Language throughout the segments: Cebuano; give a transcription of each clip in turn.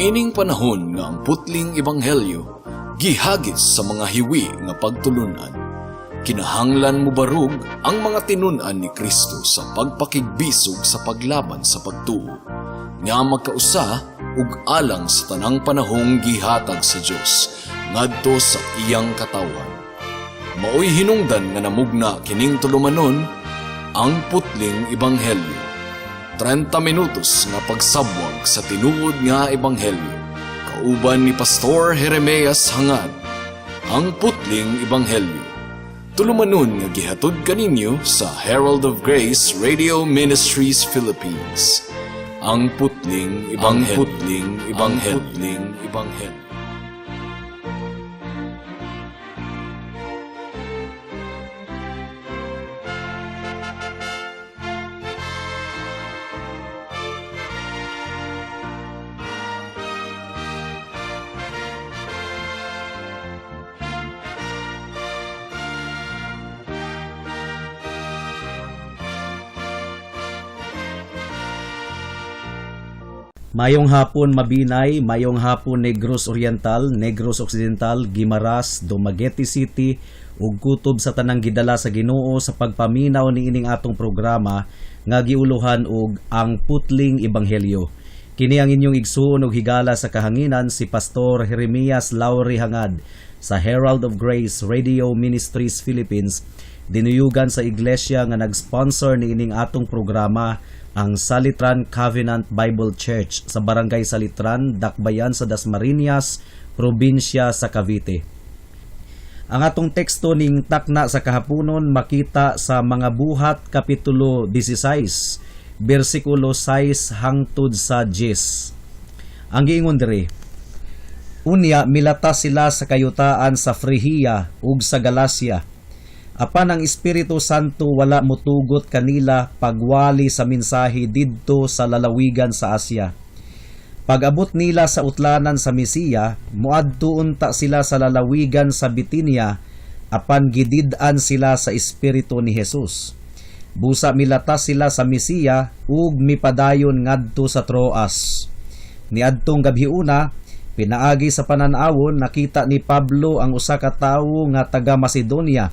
Niining panahon nga ang putling ebanghelyo gihagis sa mga hiwi nga pagtulunan, kinahanglan mobarog ang mga tinun-an ni Kristo sa pagpakigbisog sa paglaban sa pagtuo nga magkausa ug alang sa tanang panahong gihatag sa Dios ngadto sa iyang katawhan. Maoy hinungdan nga namugna kining tulumanon, Ang Putling Ebanghelyo. 30 minutos nga pagsabwag sa tinuod nga ebanghelyo. Kauban ni Pastor Jeremias Hangad. Ang Putling Ebanghelyo. Tulumanon nga gihatod kaninyo sa Herald of Grace Radio Ministries Philippines. Ang Putling Ebanghelyo. Ang Putling Ebanghelyo. Ang Putling Ebanghelyo. Mayong hapon, Mabinay, mayong hapon, Negros Oriental, Negros Occidental, Guimaras, Dumaguete City ug kutob sa tanang gidala sa Ginoo sa pagpaminaw niining atong programa nga giuluhan og Ang Putling Ebanghelyo. Kini ang inyong igsuon og higala sa kahanginan, si Pastor Jeremias Lauri Hangad sa Herald of Grace Radio Ministries Philippines, dinuyugan sa iglesia nga nag-sponsor niining atong programa, ang Salitran Covenant Bible Church sa Barangay Salitran, Dakbayan sa Dasmariñas, probinsya sa Cavite. Ang atong teksto ning takna sa kahaponon makita sa Mga Buhat kapitulo 16, bersikulo 6 hangtod sa 10. Ang giingon diri, "Unya milata sila sa kayutaan sa Frigia ug sa Galacia. Apan ang Espiritu Santo wala motugot kanila pagwali sa mensahe didto sa lalawigan sa Asia. Pag-abot nila sa utlanan sa Misia, muadto unta sila sa lalawigan sa Bitinia, apan gidid-an sila sa Espiritu ni Jesus. Busa milatas sila sa Misia ug mipadayon ngadto sa Troas. Niadtong gabhiuna, pinaagi sa panan-awon, nakita ni Pablo ang usa ka tawo nga taga Macedonia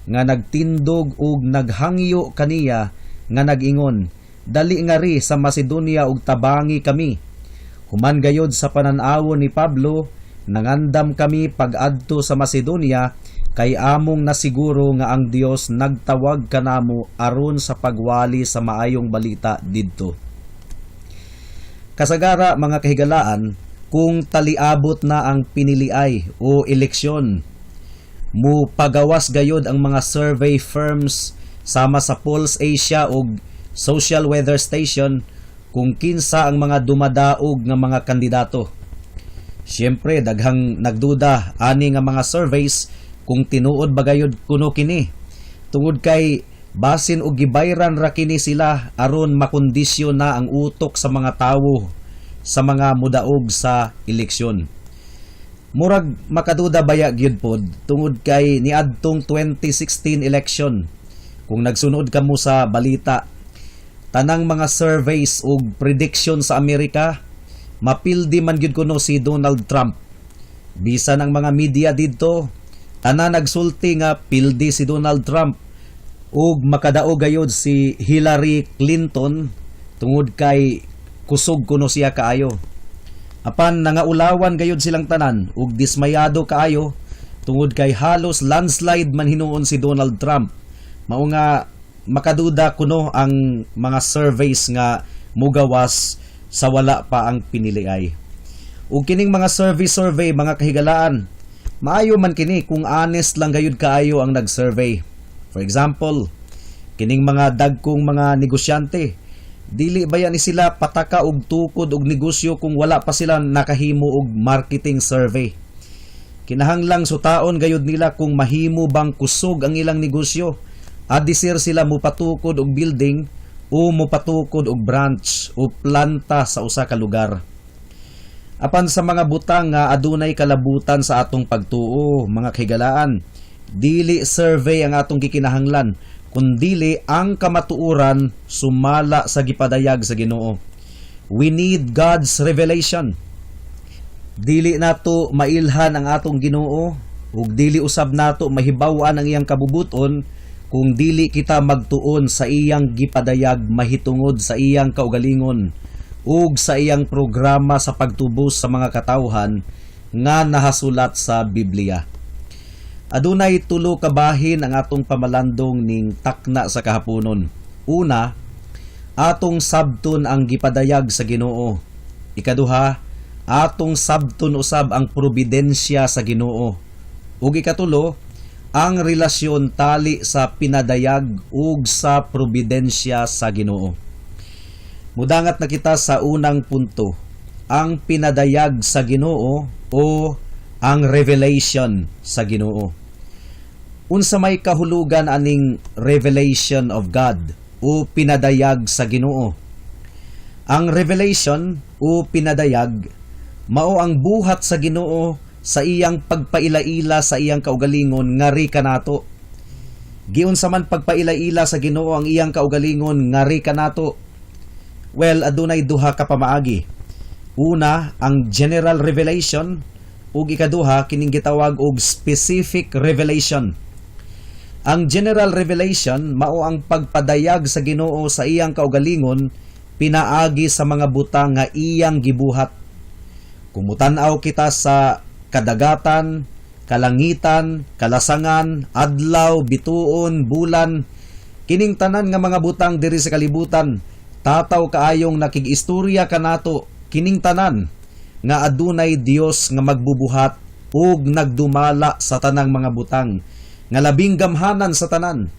nga nagtindog ug naghangyo kaniya nga nag-ingon, 'Dali ngari sa Macedonia ug tabangi kami.' Human gayod sa panan-awon ni Pablo, nangandam kami pag-adto sa Macedonia kay among nasiguro nga ang Dios nagtawag kanamo aron sa pagwali sa maayong balita didto." Kasagara, mga kahigalaan, kung taliabot na ang piniliay o eleksyon, mu pagawas gayod ang mga survey firms sama sa Pulse Asia ug Social Weather Station kung kinsa ang mga dumadaog nga mga kandidato. Siyempre, daghang nagduda ani nga mga surveys kung tinuod ba gayod kuno kini. Tungod kay basin og gibayran ra kini sila aron makondisyon na ang utok sa mga tawo sa mga mudaog sa eleksyon. Murag makaduda baya gyud pod tungod kay niadtong 2016 election, kung nagsunod kamo sa balita, tanang mga surveys ug prediction sa Amerika, mapildi man gyud kuno si Donald Trump. Bisan ang mga media didto, tanan nagsulti nga pildi si Donald Trump ug makadaog gayod si Hillary Clinton tungod kay kusog kuno siya kaayo. Apan nangaulawan gayod silang tanan ug dismayado kaayo tungod kay halos landslide man hinuon si Donald Trump. Mao nga makaduda kuno ang mga surveys nga mugawas sa wala pa ang piniliay. Ug kining mga survey survey, mga kahigalaan, maayo man kini kung honest lang gayud kaayo ang nag-survey. For example, kining mga dagkong mga negosyante, dili ba ni sila pataka og tukod og negosyo kung wala pa sila nakahimo og marketing survey? Kinahanglang sutaon gayud nila kung mahimo bang kusog ang ilang negosyo. Adisir sila mopatukod og building o mopatukod og branch o planta sa usa ka lugar. Apan sa mga butang nga adunay kalabutan sa atong pagtuo, mga kahigalaan, dili survey ang atong gikinahanglan, kundili ang kamatuoran sumala sa gipadayag sa Ginoo. We need God's revelation. Dili nato mailhan ang atong Ginoo ug dili usab nato mahibaw-an ang iyang kabubuton kung dili kita magtuon sa iyang gipadayag mahitungod sa iyang kaugalingon ug sa iyang programa sa pagtubos sa mga katawhan nga nahasulat sa Biblia. Adunay tulo ka bahin ang atong pamalandong ning takna sa kahaponon. Una, atong sabton ang gipadayag sa Ginoo. Ikaduha, atong sabton usab ang providensya sa Ginoo. Ug ikatulo, ang relasyon tali sa pinadayag ug sa providensya sa Ginoo. Mudangat na kita sa unang punto, ang pinadayag sa Ginoo o ang revelation sa Ginoo. Unsa may kahulugan aning revelation of God o pinadayag sa Ginoo? Ang revelation o pinadayag mao ang buhat sa Ginoo sa iyang pagpaila-ila sa iyang kaugalingon ngari kanato. Giunsa man pagpaila-ila sa Ginoo ang iyang kaugalingon ngari kanato? Well, adunay duha ka pamaagi. Una, ang general revelation, ug ikaduha, kining gitawag og specific revelation. Ang general revelation mao ang pagpadayag sa Ginoo sa iyang kaugalingon pinaagi sa mga butang nga iyang gibuhat. Kung mutan-aw kita sa kadagatan, kalangitan, kalasangan, adlaw, bituon, bulan, kining tanan nga mga butang diri sa kalibutan, tataw kaayong nakig-istorya kanato kining tanan nga adunay Dios nga magbubuhat ug nagdumala sa tanang mga butang nga labing gamhanan sa tanan.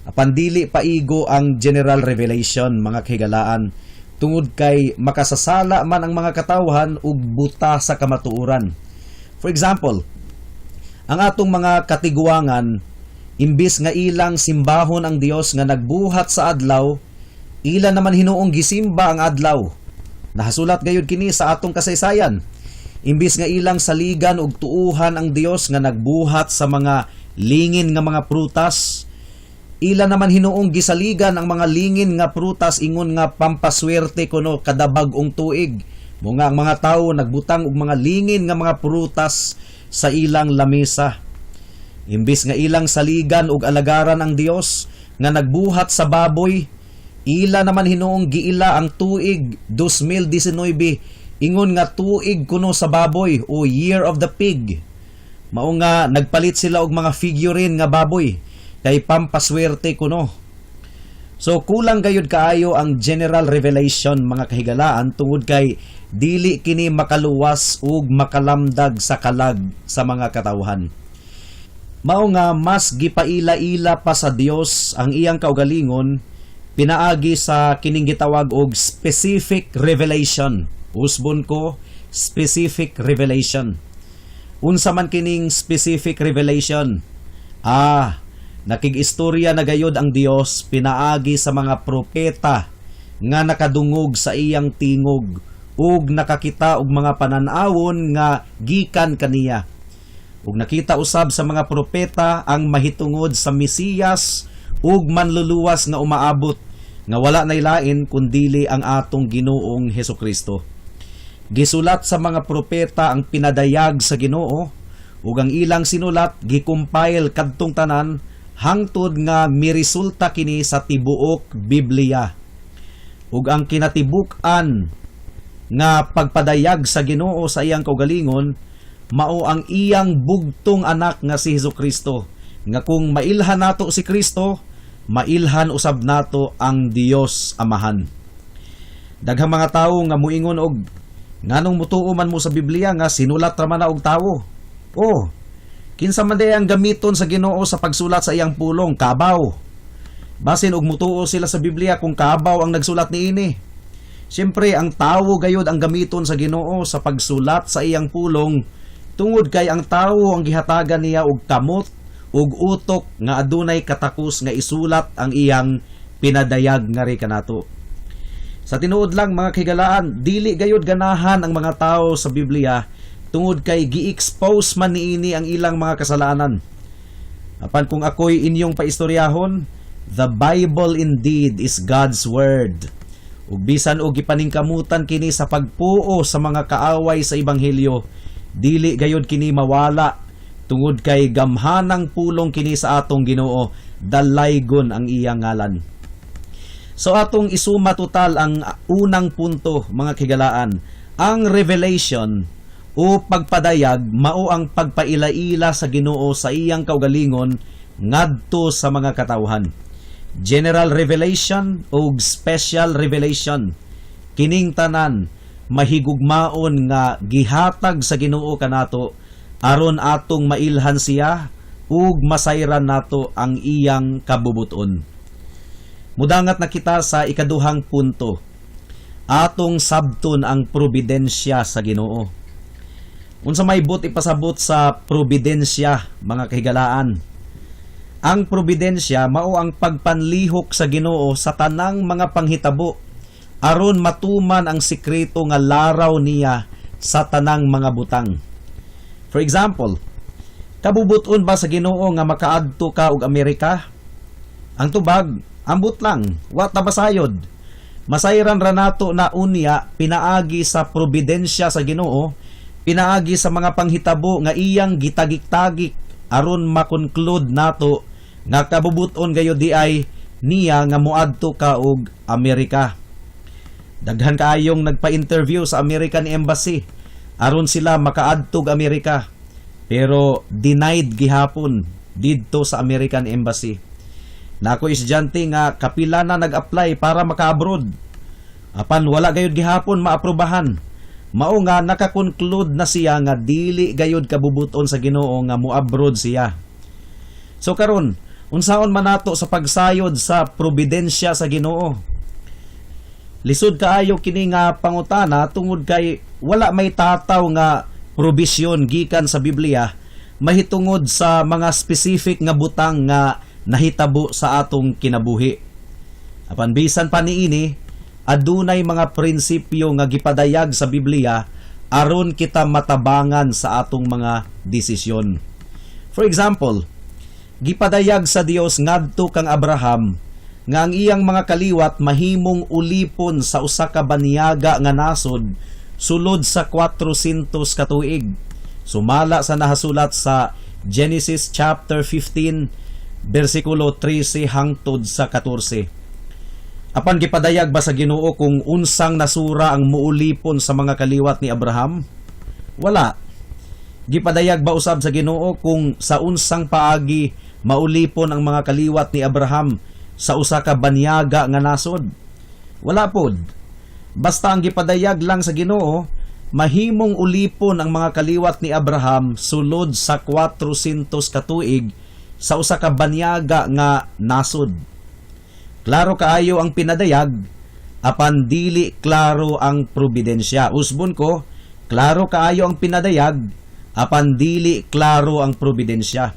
Apan dili paigo ang general revelation, mga kahigalaan, tungod kay makasasala man ang mga katawhan ug buta sa kamatuoran. For example, ang atong mga katiguangan, imbis nga ilang simbahon ang Dios nga nagbuhat sa adlaw, ila naman hinuong gisimba ang adlaw. Nahasulat gayud kini sa atong kasaysayan. Imbis nga ilang saligan ug tuuhan ang Dios nga nagbuhat sa mga lingin nga mga prutas, ila naman hinuong gisaligan ang mga lingin nga prutas ingon nga pampaswerte kuno kada bag-ong tuig. Mao nga ang mga tawo nagbutang og mga lingin nga mga prutas sa ilang lamesa. Imbis nga ilang saligan ug alagaran ang Dios nga nagbuhat sa baboy, ila naman hinuong giila ang tuig 2019 ingon nga tuig kuno sa baboy o Year of the Pig. Mao nga nagpalit sila og mga figurine nga baboy kay pampaswerte kuno. So kulang gayud kaayo ang general revelation, mga kahigalaan, tungod kay dili kini makaluwas ug makalamdag sa kalag sa mga katawhan. Mao nga mas gipaila-ila pa sa Dios ang iyang kaugalingon pinaagi sa kining gitawag og specific revelation. Usbon ko, specific revelation. Unsa man kining specific revelation? Nakig-istorya na gayod ang Dios pinaagi sa mga propeta nga nakadungog sa iyang tingog ug nakakita og mga panan-awon nga gikan kaniya. Ug nakita usab sa mga propeta ang mahitungod sa Mesiyas ug manluluwas nga umaabot nga wala nay lain kundili ang atong Ginoong Hesukristo. Gisulat sa mga propeta ang pinadayag sa Ginoo, ug ang ilang sinulat gi-compile kadtong tanan hangtod nga miresulta kini sa tibuok Biblia. Ug ang kinatibuk-an nga pagpadayag sa Ginoo sa iyang kaugalingon mao ang iyang bugtong anak nga si Hesukristo, nga kung mailhan nato si Kristo, mailhan usab nato ang Dios Amahan. Daghang mga tawo nga muingon og nganong mutuo man mo sa Biblia nga sinulat ra man na og tawo. Oh, kinsa man diay ang gamiton sa Ginoo sa pagsulat sa iyang pulong? Kabaw. Basin og mutuo sila sa Biblia kung kabaw ang nagsulat niini. Siyempre, ang tawo gayod ang gamiton sa Ginoo sa pagsulat sa iyang pulong tungod kay ang tawo ang gihatagan niya og kamot ug utok nga adunay katakos nga isulat ang iyang pinadayag ngari kanato. Sa tinuod lang, mga kahigalaan, dili gayod ganahan ang mga tao sa Biblia tungod kay gi-expose man niini ang ilang mga kasalanan. Apan kung ako'y inyong paistoryahon, the Bible indeed is God's word. Ug bisan og gipaningkamutan kini sa pagpuo sa mga kaaway sa ebanghelyo, dili gayod kini mawala tungod kay gamhanang pulong kini sa atong Ginoo, dalaygon ang iyang ngalan. So atong isuma total ang unang punto, mga kahigalaan. Ang revelation o pagpadayag mao ang pagpaila-ila sa Ginoo sa iyang kaugalingon ngadto sa mga katawhan. General revelation o special revelation. Kining tanan mahigugmaon nga gihatag sa Ginoo kanato aron atong mailhan siya ug masayran nato ang iyang kabubuton. Mudangat na kita sa ikaduhang punto. Atong sabton ang providensya sa Ginoo. Unsa may buot ipasabot sa providensya, mga kahigalaan? Ang providensya mao ang pagpanlihok sa Ginoo sa tanang mga panghitabo aron matuman ang sikreto nga laraw niya sa tanang mga butang. For example, kabubuton ba sa Ginoo nga makaadto ka og Amerika? Ang tubag, ambot lang, wa ta masayod. Masayran ra nato na unya pinaagi sa providensya sa Ginoo, pinaagi sa mga panghitabo nga iyang gitagik-tagik aron makonclude nato nga kabubuton gayud diay niya nga moadto ka og Amerika. Daghan kaayong nagpa-interview sa American Embassy aron sila makaadtog Amerika. Pero denied gihapon didto sa American Embassy. Nako estudyante nga kapila na nag-apply para maka-abroad. Apan wala gayud gihapon maaprubahan. Mao nga nakakonclude na siya nga dili gayud kabubuton sa Ginoo nga mo-abroad siya. So karon, unsaon man nato sa pagsayod sa providensya sa Ginoo? Lisod kaayo kini nga pangutana tungod kay wala may tataw nga probisyon gikan sa Biblia mahitungod sa mga specific nga butang nga nahitabo sa atong kinabuhi. Apan bisan pa niini, adunay mga prinsipyo nga gipadayag sa Biblia aron kita matabangan sa atong mga desisyon. For example, gipadayag sa Dios ngadto kang Abraham nga ang iyang mga kaliwat mahimong ulipon sa usa ka banyaga nga nasod sulod sa 400 ka tuig. Sumala sa nahasulat sa Genesis chapter 15 bersikulo 13 hangtod sa 14. Apan gipadayag ba sa Ginoo kung unsang nasura ang muulipon sa mga kaliwat ni Abraham? Wala. Gipadayag ba usab sa Ginoo kung sa unsang paagi maulipon ang mga kaliwat ni Abraham sa usa ka banyaga nga nasod? Wala pod. Basta ang gipadayag lang sa Ginoo, mahimong ulipon ang mga kaliwat ni Abraham sulod sa 400 ka tuig sa usa ka banyaga nga nasod. Klaro kaayo ang pinadayag, apan dili klaro ang providensya. Usbon ko, klaro kaayo ang pinadayag, apan dili klaro ang providensya.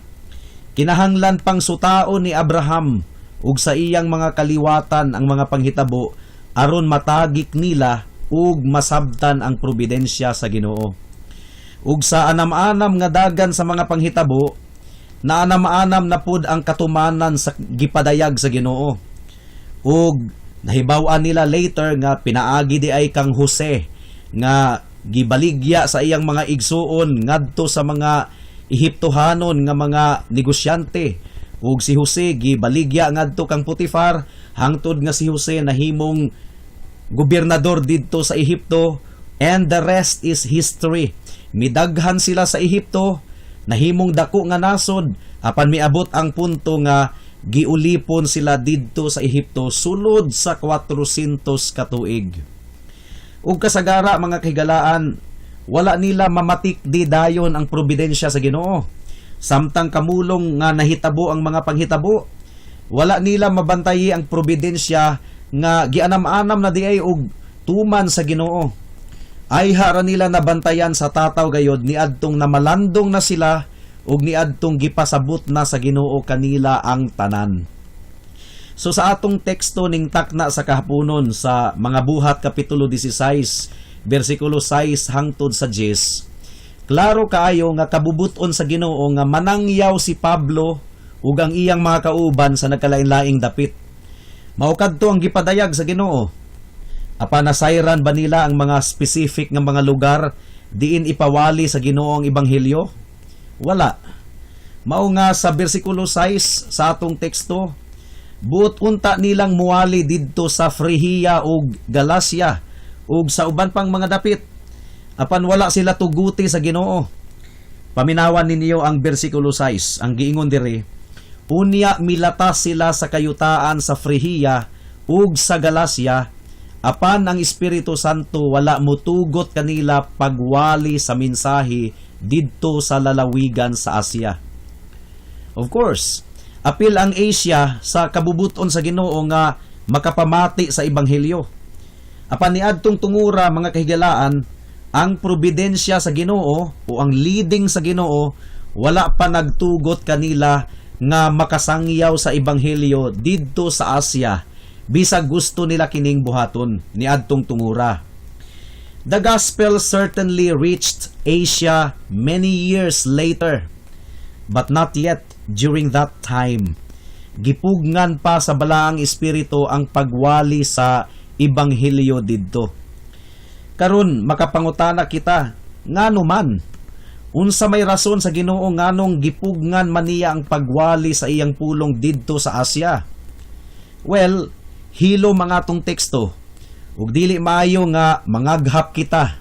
Kinahanglan pang sutaon ni Abraham ug sa iyang mga kaliwatan ang mga panghitabo aron matagik nila ug masabtan ang providensya sa Ginoo. Ug sa anam-anam nga dagan sa mga panghitabo, na anam-anam na pud ang katumanan sa gipadayag sa Ginoo. Ug nahibaw-an nila later nga pinaagi di ay kang Jose nga gibaligya sa iyang mga igsuon ngadto sa mga Ehiptohanon nga mga negosyante, ug si Jose gibaligya ngadto kang Potifar hangtod nga si Jose nahimong gobernador didto sa Ehipto, and the rest is history. Midaghan sila sa Ehipto, nahimong dako nga nasod, apan miabot ang punto nga giulipon sila didto sa Ehipto sulod sa 400 ka tuig. Ug kasagara, mga kahigalaan, wala nila mamatik di dayon ang providensya sa Ginoo. Samtang kamulong nga nahitabo ang mga panghitabo, wala nila mabantayi ang providensya nga gianam-anam na di ay og tuman sa Ginoo. Ay hara nila nabantayan sa tataw gayod niadtong namalandong na sila ug niadtong gipasabot na sa Ginoo kanila ang tanan. So sa atong teksto ning takna sa kahaponon sa Mga Buhat kapitulo 16 bersikulo 6 hangtod sa 10, klaro kaayo nga kabubuton sa Ginoo nga manangyaw si Pablo ug ang iyang mga kauban sa nagkalain-laing dapit. Mao kadto ang gipadayag sa Ginoo. Apan nasayran ba nila ang mga specific nga mga lugar diin ipawali sa Ginoo ang ebanghelyo? Wala. Mao nga sa bersikulo 6 sa atong teksto, buot unta nilang muwali didto sa Frigia ug Galacia ug sa uban pang mga dapit. Apan wala sila tuguti sa Ginoo. Paminawan ninyo ang bersikulo 6, ang giingon diri, "Unya milatas sila sa kayutaan sa Frigia ug sa Galacia, apan ang Espiritu Santo wala mutugot kanila pagwali sa mensahe didto sa lalawigan sa Asia." Of course, apil ang Asia sa kabubuton sa Ginoo nga makapamati sa ebanghelyo. Apan niadtong tungura, mga kahigalaan, ang providensya sa Ginoo o ang leading sa Ginoo wala pa nagtugot kanila nga makasangyaw sa ebanghelyo didto sa Asia bisag gusto nila kining buhaton niadtong tungura. The gospel certainly reached Asia many years later, but not yet during that time. Gipugngan pa sa Balaang Espiritu ang pagwali sa ebanghelyo didto. Karon makapangutana kita, ngano man? Unsa may rason sa Ginoo nganong gipugngan man niya ang pagwali sa iyang pulong didto sa Asia? Well, hilo mga atong teksto. Ug dili maayo nga mangaghap kita.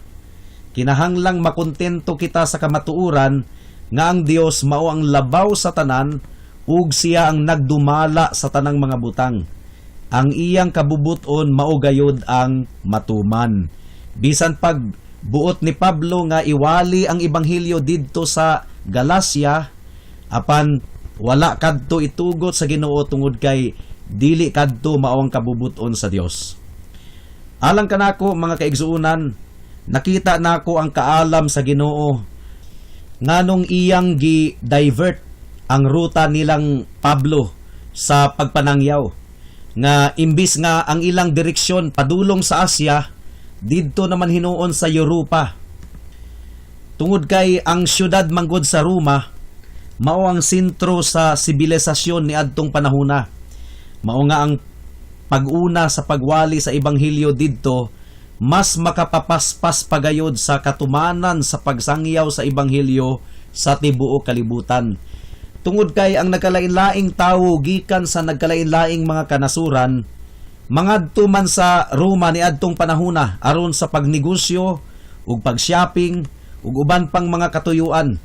Kinahanglang makontento kita sa kamatuoran nga ang Dios mao ang labaw sa tanan ug siya ang nagdumala sa tanang mga butang. Ang iyang kabubuton mao gayud ang matuman. Bisan pag buot ni Pablo nga iwali ang ebanghelyo didto sa Galacia, apan wala kadto itugot sa Ginoo tungod kay dili kadto mao ang kabubuton sa Dios. Alang kanako, mga kaigsuonan, nakita nako ang kaalam sa Ginoo nganong iyang gi-divert ang ruta nilang Pablo sa pagpanangyaw nga imbis nga ang ilang direksyon padulong sa Asia, didto naman hinuon sa Europa. Tungod kay ang syudad manggod sa Roma mao ang sentro sa sibilisasyon niadtong panahona. Mao nga ang pag-una sa pagwali sa ebanghelyo didto mas makapapaspas pagayod sa katumanan sa pagsangyaw sa ebanghelyo sa tibuok kalibutan. Tungod kay ang nagkalain-laing tawo gikan sa nagkalain-laing mga kanasuran mangadto man sa Roma niadtong panahona aron sa pagnegosyo ug pag-shopping ug uban pang mga katuyuan.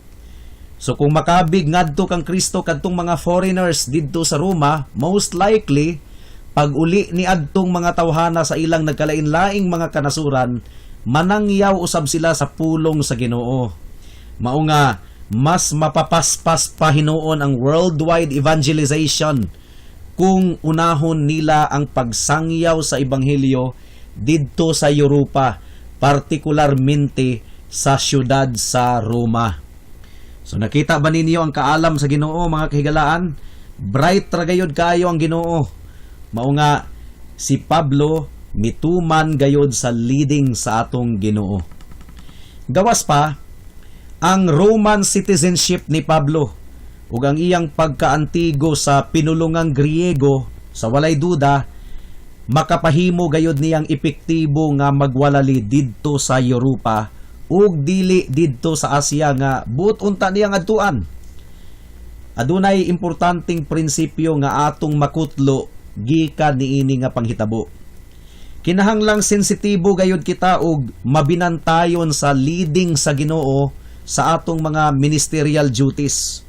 So kung makabig ngadto kang Kristo kadtong mga foreigners didto sa Roma, most likely pag uli ni adtong mga tawhana sa ilang nagkalain-laing mga kanasuran, manangyaw usab sila sa pulong sa Ginoo. Mao nga mas mapapaspas pa hinuon ang worldwide evangelization kung unahon nila ang pagsangyaw sa ebanghelyo didto sa Europa, partikularmente sa syudad sa Roma. So nakita ba ninyo ang kaalam sa Ginoo, mga kahigalaan? Bright ra gayud kaayo ang Ginoo. Mao nga si Pablo mituman gayod sa leading sa atong Ginoo. Gawas pa ang Roman citizenship ni Pablo ug ang iyang pagkaantigo sa pinulungang Griego, sa walay duda makapahimo gayud niyang epektibo nga magwalali didto sa Europa ug dili didto sa Asia nga buot unta niyang adtuan. Adunay importanteng prinsipyo nga atong makutlo gikan niini nga panghitabo. Kinahanglang sensitibo gayud kita og mabinantayon sa leading sa Ginoo sa atong mga ministerial duties.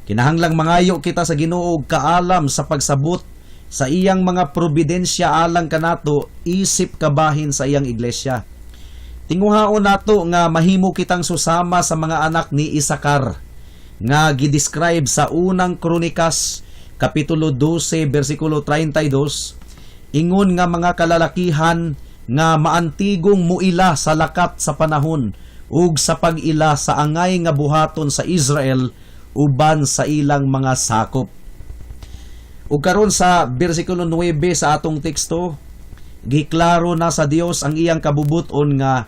Kinahanglang mangayo kita sa Ginoo og kaalam sa pagsabot sa iyang mga providensya alang kanato isip kabahin sa iyang iglesia. Tinguhaon nato nga mahimo kitang susama sa mga anak ni Isakar nga gidescribe sa Unang Kronikas kapitulo 12 bersikulo 32, ingon nga mga kalalakihan nga maantigong muila sa lakat sa panahon ug sa pag-ila sa angay nga buhaton sa Israel uban sa ilang mga sakop. Ug karon sa bersikulo 9 sa atong teksto, giklaro na sa Dios ang iyang kabubuton nga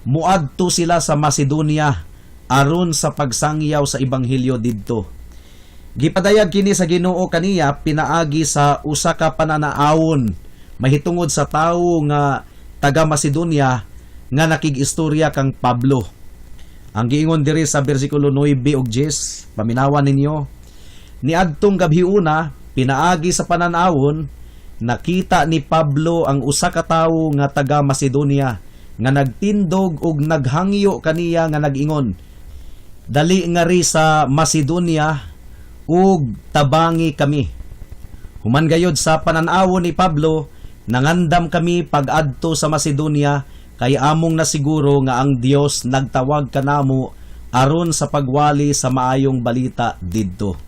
muadto sila sa Macedonia aron sa pagsangyaw sa ebanghelyo didto. Gipadayag kini sa Ginoo kaniya pinaagi sa usa ka pananaawon mahitungod sa tawo nga taga Macedonia nga nakig-istorya kang Pablo. Ang giingon diri sa bersikulo 9 ug 10, paminawan ninyo. Niadtong gabhiuna, pinaagi sa pananawon, nakita ni Pablo ang usa ka tawo nga taga Macedonia nga nagtindog ug naghangyo kaniya nga nag-ingon, "Dali ngari sa Macedonia ug tabangi kami." Human gayod sa pananawon ni Pablo, nangandam kami pag-adto sa Macedonia kay among nasiguro nga ang Dios nagtawag kanamo aron sa pagwali sa maayong balita didto.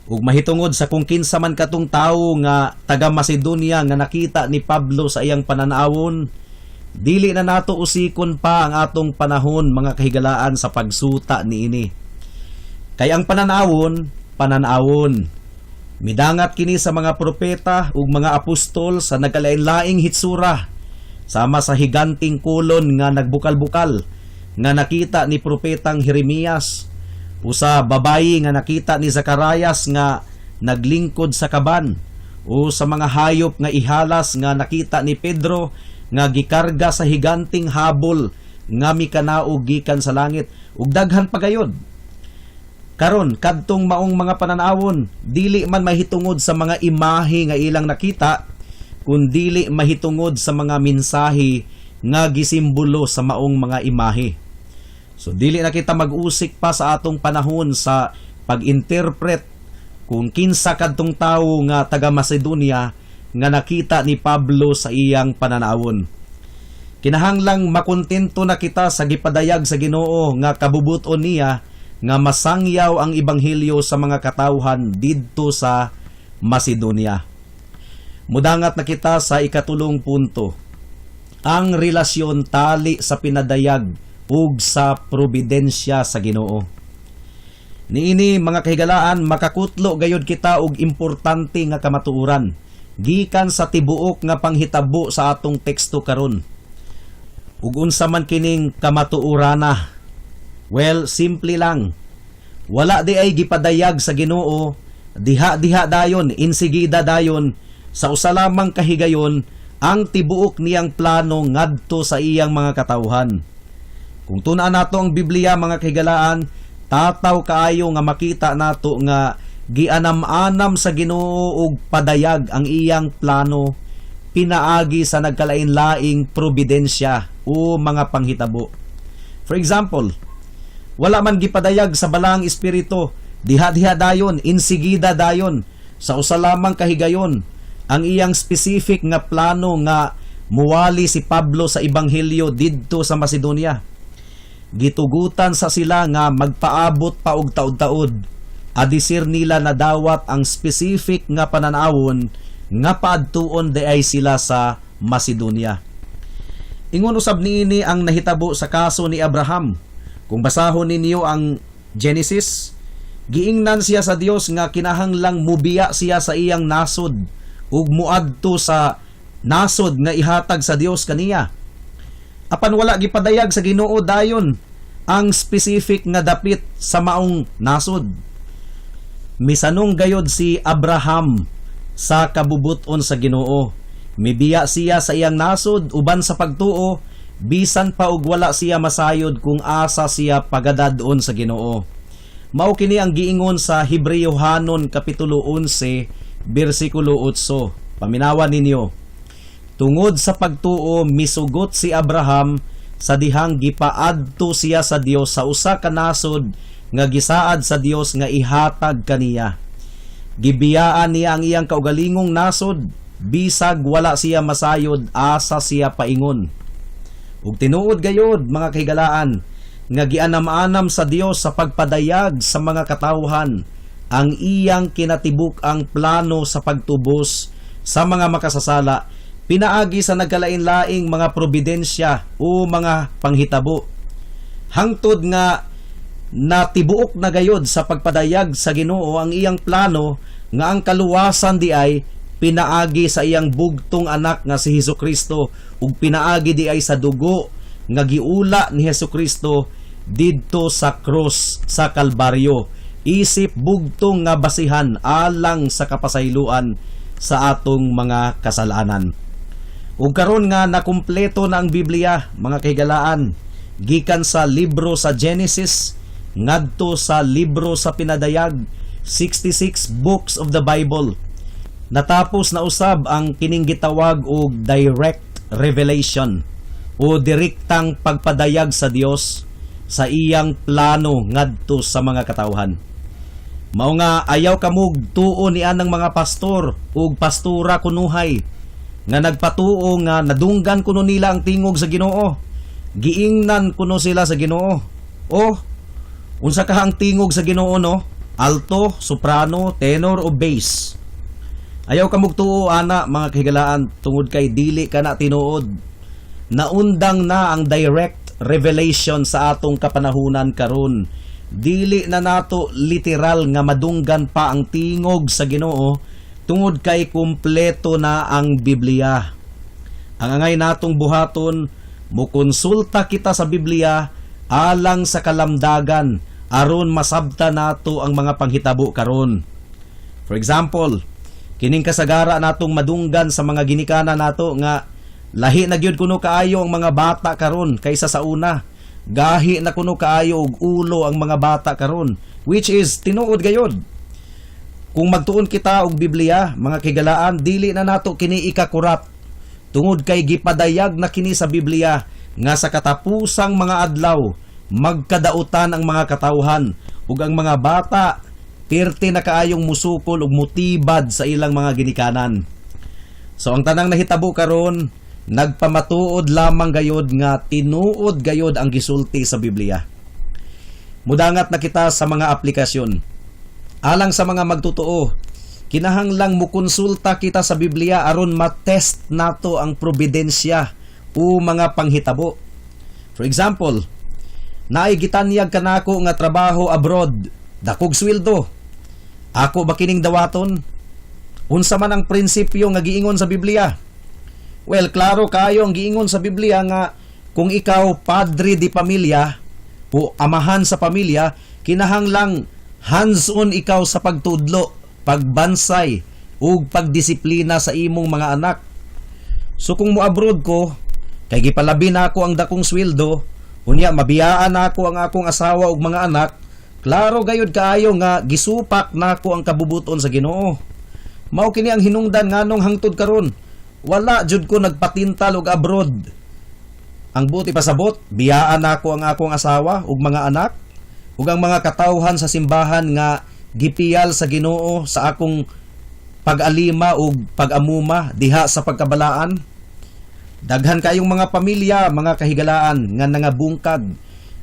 Ug mahitungod sa kung kinsa man katong tawo nga taga Macedonia nga nakita ni Pablo sa iyang pananawon, dili na nato usikon pa ang atong panahon, mga kahigalaan, sa pagsuta niini. Kay ang pananawon, pananawon. Midangat kini sa mga propeta ug mga apostol sa nagkalain-laing hitsura, sama sa higanting kolon nga nagbukal-bukal nga nakita ni propetang Jeremias, o sa babayi nga nakita ni Zacarias nga naglingkod sa kaban, o sa mga hayop nga ihalas nga nakita ni Pedro nga gikarga sa higanting habol nga mikanaog gikan sa langit, ug daghan pa gayod. Karon, kadtong maong mga pananawon dili man mahitungod sa mga imahe nga ilang nakita, kun dili mahitungod sa mga mensahe nga gisimbolo sa maong mga imahe. So dili na kita mag-usik pa sa atong panahon sa pag-interpret kung kinsa kadtong tawo nga taga Macedonia nga nakita ni Pablo sa iyang pananawon. Kinahanglang makontento na kita sa gipadayag sa Ginoo nga kabubuton niya nga masangyaw ang ebanghelyo sa mga katawhan didto sa Macedonia. Mudangat na kita sa ikatulong punto. Ang relasyon tali sa pinadayag ug sa providensya sa Ginoo. Niini, mga kahigalaan, makakutlo gayud kita og importante nga kamatuoran gikan sa tibuok nga panghitabo sa atong teksto karon. Ug unsa man kining kamatuorana? Well, simple lang. Wala di ay gipadayag sa Ginoo diha-diha dayon, insigida dayon, sa usa lamang kahigayon ang tibuok niyang plano ngadto sa iyang mga katawhan. Kung tun-an nato ang Biblia, mga kahigalaan, tataw kaayo nga makita nato nga gianam-anam sa Ginoo og padayag ang iyang plano pinaagi sa nagkalain-laing providensya o mga panghitabo. For example, wala man gipadayag sa Balaang Espiritu diha-diha dayon, insigida dayon, sa usa lamang kahigayon ang iyang specific nga plano nga muwali si Pablo sa ebanghelyo didto sa Macedonia. Gitugutan sa sila nga magpaabot pa og taud-taud adisir nila nadawat ang specific nga pananawon nga paadtuon diay sila sa Macedonia. Ingon usab niini ang nahitabo sa kaso ni Abraham. Kung basahon ninyo ang Genesis, giingnan siya sa Dios nga kinahanglang mubiya siya sa iyang nasod ug muadto sa nasod nga ihatag sa Dios kaniya. Apan wala gipadayag sa Ginoo dayon ang specific nga dapit sa maong nasod. Misanong gayod si Abraham sa kabubuton sa Ginoo. Mibiya siya sa iyang nasod uban sa pagtuo, bisan pa og wala siya masayod kung asa siya pagadad-on sa Ginoo. Mao kini ang giingon sa Hebreohanon kapitulo 11 bersikulo 8. Paminawan ninyo. Tungod sa pagtuo, misugot si Abraham sa dihang gipaadto siya sa Dios sa usa ka nasod nga gisaad sa Dios nga ihatag kaniya. Gibiyaan niya ang iyang kaugalingong nasod bisag wala siya masayod asa siya paingon. Ug tinuod gayod, mga kahigalaan, nga gianam-anam sa Dios sa pagpadayag sa mga katawhan ang iyang kinatibuk-ang plano sa pagtubos sa mga makasasala pinaagi sa nagkalain-laing mga providensya o mga panghitabo. Hangtod nga natibuok na gayod sa pagpadayag sa Ginoo ang iyang plano nga ang kaluwasan di ay pinaagi sa iyang bugtong anak nga si Hesus Kristo ug pinaagi di ay sa dugo nga giula ni Hesus Kristo didto sa krus sa Kalbaryo isip bugtong nga basihan alang sa kapasayloan sa atong mga kasalanan. Ug karon nga nakumpleto na ang Biblia, mga kahigalaan, gikan sa libro sa Genesis ngadto sa libro sa Pinadayag, 66 books of the Bible. Natapos na usab ang kining gitawag og direct revelation o direktang pagpadayag sa Dios sa iyang plano ngadto sa mga katawhan. Mao nga ayaw kamog tuo ni anang mga pastor ug pastora kunuhay nga nagpatuo nga nadunggan kuno nila ang tingog sa Ginoo. Giingnan kuno sila sa Ginoo. O unsa ka ang tingog sa Ginoo, no? Alto, soprano, tenor o bass? Ayaw kamog tuo ana, mga kahigalaan, tungod kay dili kana tinuod. Naundang na ang direct revelation sa atong kapanahunan karon. Dili na nato literal nga madunggan pa ang tingog sa Ginoo tungod kay kumpleto na ang Biblia. Ang angay natong buhaton, mukonsulta kita sa Biblia alang sa kalamdagan aron masabta nato ang mga panghitabo karon. For example, kining kasagara natong madunggan sa mga ginikanan nato nga lahi na gyud kuno kaayo ang mga bata karon kaysa sa una. Gahi na kuno kaayo og ulo ang mga bata karon, which is tinuod gayod. Kung magtuon kita og Biblia, mga kahigalaan, dili na nato kini ikakurat tungod kay gipadayag na kini sa Biblia nga sa katapusang mga adlaw magkadautan ang mga katawhan ug ang mga bata pirti na kaayong musukol ug mutibad sa ilang mga ginikanan. So ang tanang nahitabo karon nagpamatuod lamang gayod nga tinuod gayod ang gisulti sa Biblia. Mudangat na kita sa mga aplikasyon. Alang sa mga magtotoo, kinahanglang mukonsulta kita sa Biblia aron ma-test nato ang providensya o mga panghitabo. For example, naay gitanyag kanako nga trabaho abroad, dakog sweldo. Ako ba kining dawaton? Unsa man ang prinsipyo nga giingon sa Biblia? Well, klaro kayo ang giingon sa Biblia nga kung ikaw padre di pamilya o amahan sa pamilya, kinahanglang hands-on ikaw sa pagtudlo, pagbansay ug pagdisiplina sa imong mga anak. So kung mo-abroad ko, kay gipalabi na ako ang dakong sweldo, unya mabiyaan na ako ang akong asawa ug mga anak, klaro gayud kaayo nga gisupak nako ang kabubuton sa Ginoo. Mao kini ang hinungdan nganong hangtod karon wala jud ko nagpatintal og abroad. Ang buot ipasabot, biyaan nako ang akong asawa ug mga anak ug ang mga katawhan sa simbahan nga gipiyal sa Ginoo sa akong pag-alima ug pag-amuma diha sa pagkabalaan. Daghan kayong mga pamilya, mga kahigalaan, nga nangabungkag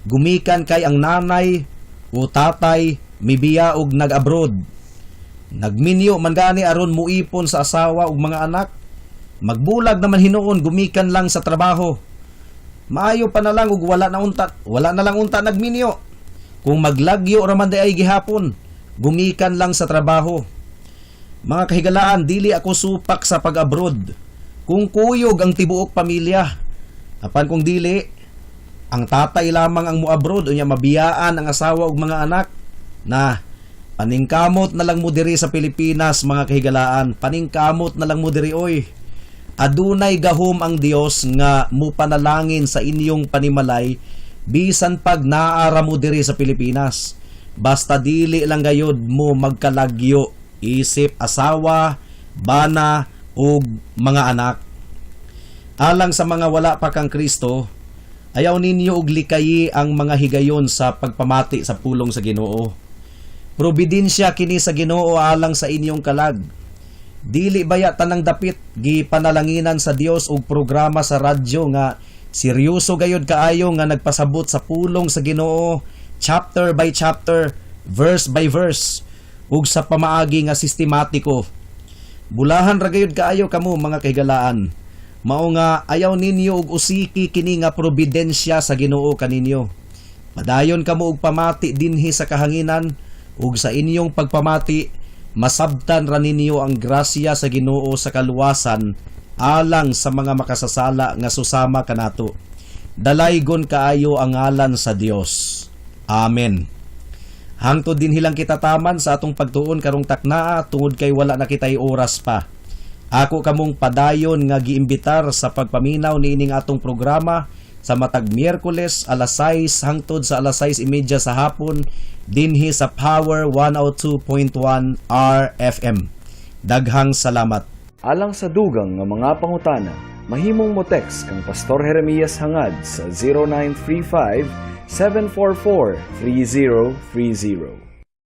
gumikan kay ang nanay o tatay mibiya og nag-abroad. Nagminyo man gani aron muipon sa asawa ug mga anak. Magbulag naman hinuon gumikan lang sa trabaho. Maayo pa na lang ug wala na lang unta nagminyo. Kung maglagyo ra man diay gihapon, gumikan lang sa trabaho. Mga kahigalaan, dili ako supak sa pag-abroad kung kuyog ang tibuok pamilya. Apan kung dili, ang tatay lamang ang mo-abroad unya mabiyaan ang asawa ug mga anak na, paningkamot na lang mo diri sa Pilipinas, mga kahigalaan. Paningkamot na lang mo diri oy. Adunay gahom ang Dios nga mupanalangin sa inyong panimalay bisan pag naara mo diri sa Pilipinas. Basta dili lang gayod mo magkalagyo isip asawa, bana ug mga anak. Alang sa mga wala pa kang Kristo, ayaw ninyo og likayi ang mga higayon sa pagpamati sa pulong sa Ginoo. Providensya kini sa Ginoo alang sa inyong kalag. Dili baya tanang dapit gipanalanginan sa Dios og programa sa radyo nga seryoso gayod kaayo nga nagpasabot sa pulong sa Ginoo chapter by chapter, verse by verse ug sa pamaagi nga sistematiko? Bulahan ra gayud kaayo kamo, mga kahigalaan. Mao nga ayaw ninyo og usiki kini nga providensya sa Ginoo kaninyo. Padayon kamo og pamati dinhi sa kahanginan ug sa inyong pagpamati masabtan ra ninyo ang grasya sa Ginoo sa kaluwasan alang sa mga makasasala nga susama kanato. Dalaygon kaayo ang ngalan sa Dios. Amen. Hangtod dinhi lang kita taman sa atong pagtuon karong taknaa tungod kay wala na kitay oras pa. Ako kamong padayon nga giimbitar sa pagpaminaw niining atong programa sa matag Miyerkules, alas 6 hangtod sa alas 6:30 sa hapon, dinhi sa Power 102.1 RFM. Daghang salamat. Alang sa dugang nga mga pangutana, mahimong mo text kang Pastor Jeremias Hangad sa 0935 744 3030.